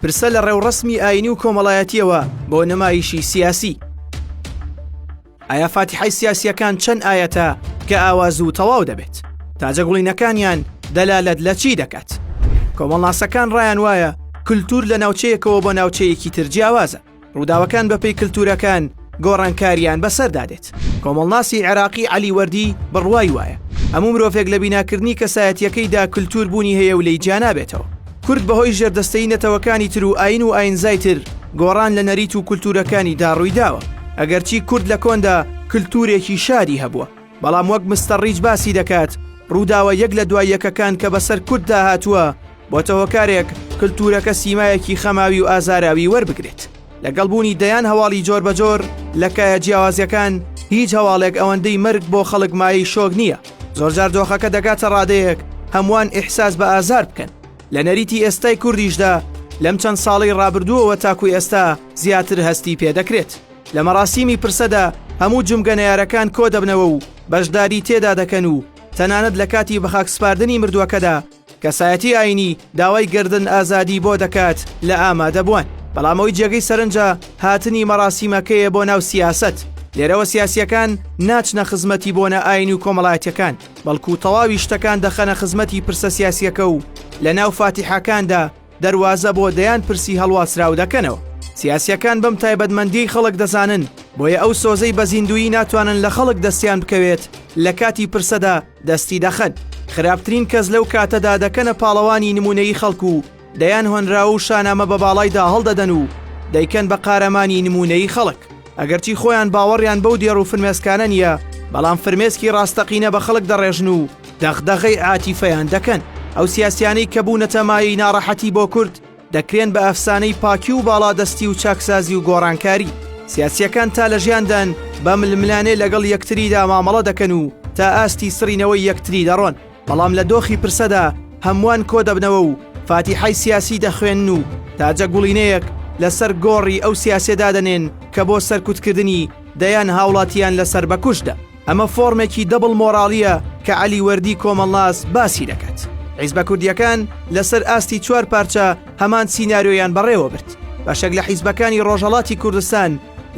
پرسە لە ڕێوڕەسمی ئایینی و کۆمەڵایەتییەوە بۆ نمایشی سیاسی. ئایا فاتیحای سیاسییەکان چەند ئایەتە کە ئاوا زوو تەواو دەبێت؟ تاجەگوڵینەکانیان دەلالەت لە چی دەکات؟ کۆمەڵناسەکان ڕایان وایە کلتور لە ناوچەیەکەوە بۆ ناوچەیەکی تر جیاوازە. ڕووداوەکان بەپێی کلتورەکان گۆڕانکاریان بەسەردا دێت. کۆمەڵناسی عێراقی عەلی وەردی بڕوای وایە، هەموو مرۆڤێک لە بیناکردنی کەسایەتییەکەیدا کلتور بوونی هەیە و لێی جیانابێتەوە. کورد بەهۆی ژێردەستەیی نەتەوەکانی تر و ئایین و ئایینزای تر گۆڕان لە نەریت و کولتوورەکانیدا ڕوویداوە. ئەگەرچی کورد لە کۆندا کلتورێکی شادی هەبووە، بەڵام وەک مستەر ڕیچ باسی دەکات، ڕووداوە یەک لە دوای یەکەکان کە بەسەر کورددا هاتووە، بۆتە هۆکارێک کلتورەکە سیمایەکی خەماوی و ئازاراوی وەربگرێت. لەگەڵ بوونی دەیان هەواڵی جۆربەجۆر لە کایە جیاوازەکان، هیچ هەواڵێک ئەوەندەی مەرگ بۆ خەڵک مایەی شۆک نییە. زۆرجار دۆخەکە دەگاتە ڕادەیەک هەمووان ئیحساس بە ئازار بکەن. لە نەریتی ئێستای کوردیشدا لەم چەند ساڵەی ڕابردووەوە تاکو ئێستا زیاتر هەستی پێدەکرێت. لە مەراسیمی پرسەدا هەموو جومگە نەیارەکان کۆدەبنەوە و بەشداری تێدا دەکەن و تەنانەت لە کاتی بەخاکسپاردنی مردووەکەدا کەسایەتی ئاینی داوای گەردن ئازادی بۆ دەکات لە ئامادەبووان، بەڵام ئەوەی جێگەی سەرنجە هاتنی مەراسیمەکەیە بۆ ناو سیاسەت، لێرەوە سیاسییەکان ناچنە خزمەتی بۆنە ئاینی و کۆمەڵایەتیەکان، بەڵکو تەواوی شتەکان دەخەنە خزمەتی پرسە سیاسیەکە و لەناو فاتیحاکاندا دەروازە بۆ دەیان پرسی هەڵواسراو دەکەنەوە. سیاسییەکان بەم تایبەتمەندیەی خەڵک دەزانن، بۆیە ئەو سۆزەی بە زیندوویی ناتوانن لە خەڵک دەستیان بکەوێت لە کاتی پرسەدا دەستی دەخەن. خراپترین کەس لەو کاتەدا دەکەنە پاڵەوانی نموونەیی خەڵک و دەیان هۆنراوە و شانامە بە باڵایدا هەڵدەدەن و دەیکەن بە قارەمانی نموونەیی خەڵک. ئەگەرچی خۆیان باوەڕیان بەو دێڕ و فرمێسکانە نییە، بەڵام فرمێسکی ڕاستەقینە بە خەڵک دەڕێژن و دەغدەغەی عاتیفەیان دەکەن. ئەو سیاسیانەی کە بوونەتە مایەی ناڕەحەتی بۆ کورد، دەکرێن بە ئەفسانەی پاکی و باڵادەستی و چاکسازی و گۆڕانکاری. سیاسییەکان تا لە ژیاندان بە ململانێ لەگەڵ یەکتریدا مامەڵە دەکەن و تا ئاستی سڕینەوەی یەکتری دەڕۆن، بەڵام لە دۆخی پرسەدا هەمووان کۆدەبنەوە و فاتیحای سیاسی دەخوێنن و تاجە گوڵینەیەک لەسەر گۆڕی ئەو سیاسیە دادەنێن کە بۆ سەرکوتکردنی دەیان هاوڵاتیان لەسەر بەکوشتدا. ئەمە فۆرمێکی دەبڵ مۆراڵییە کە عەلی وەردی کۆمەڵناس باسی دەکات. حیزبە کوردییەکان لەسەر ئاستی چوار پارچە هەمان سیناریۆیان بەڕێوە برد. بەشێک لە حیزبەکانی ڕۆژهەڵاتی کوردستان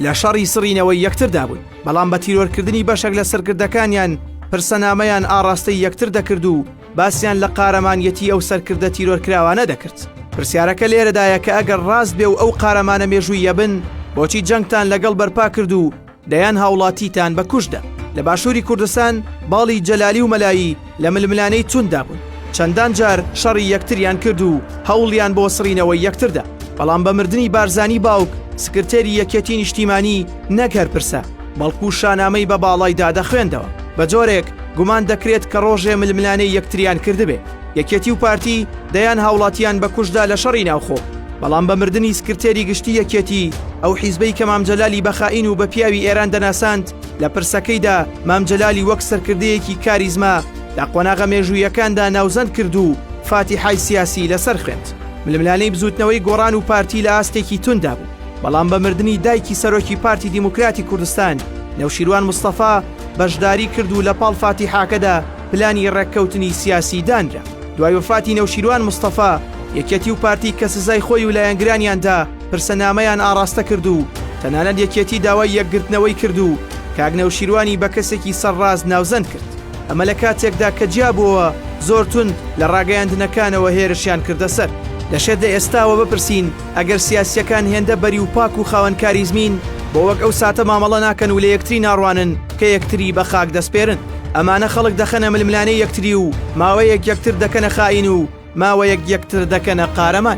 لە شەڕی سڕینەوەی یەکتردا بوون، بەڵام بە تیرۆرکردنی بەشێک لە سەرکردەکانیان پرسەنامەیان ئاڕاستەی یەکتر دەکرد و باسیان لە قارەمانیەتی ئەو سەرکردە تیرۆرکراوانە دەکرد. پرسیارەکە لێرەدایە کە ئەگەر ڕاست بێ و ئەو قارەمانە مێژووییە بن، بۆچی جەنگتان لەگەڵ بەرپا کرد و دەیان هاوڵاتیتان بە کوشت دا. لە باشووری کوردستان باڵی جەلالی و مەلایی لە ململانێی تونددا بوون، چەندان جار شەڕی یەکتریان کرد و هەوڵیان بۆ سڕینەوەی یەکتر دا، بەڵام بە مردنی بارزانی باوک، سکرتێری یەکێتی نیشتیمانی نەک هەر پرسە، بەڵکو شانامەی بە باڵایدا دەخوێندەوە. بە جۆرێک گومان دەکرێت کە ڕۆژێ ململانێی یەکتریان کردبێ. یەکێتی و پارتی دەیان هاوڵاتیان بە کوشتدا لە شەڕی ناوخۆ، بەڵام بە مردنی سکرتێری گشتی یەکێتی، ئەو حیزبەی کە مام جەلالی بە خائین و بە پیاوی ئێران دەناساند، لە پرسەکەیدا مام جەلالی وەک سەرکردەیەکی کاریزما لە قۆناغە مێژووییەکاندا ناوزەند کرد و فاتیحای سیاسی لەسەر خوێند. ململانێی بزووتنەوەی گۆڕان و پارتی لە ئاستێکی تونددا بوو، بەڵام بە مردنی دایکی سەرۆکی پارتی دیموکراتی کوردستان، نەوشیروان مستەفا بەشداری کرد و لە پاڵ فاتیحاکەدا پلانی ڕێککەوتنی سیاسی دانرا. دوای وەفاتی نەوشیروان مستەفا، یەکێتی و پارتی کە سزای خۆی و لایەنگرانیان دا، پرسەنامەیان ئاڕاستە کرد و تەنانەت یەکێتی داوای یەکگرتنەوەی کرد و کاک نەوشیروانی بە کەسێکی سەرڕاست ناوزەند کرد. ئەمە لە کاتێکدا کە جیابووەوە زۆر توند لە ڕاگەیاندنەکانەوە هێرشیان کردە سەر. دەشێت لە ئێستاوە بپرسین ئەگەر سیاسییەکان هێندە بەری و پاک و خاوەن کاریزمین، بۆ وەک ئەو ساتە مامەڵە ناکەن و لە یەکتری ناڕوانن کە یەکتری بە خاک دەسپێرن؟ ئەمانە خەڵک دەخەنە ململانێی یەکتری و ماوەیەک یەکتر دەکەنە خائین و ماوەیەک یەکتر دەکەنە قارەمان.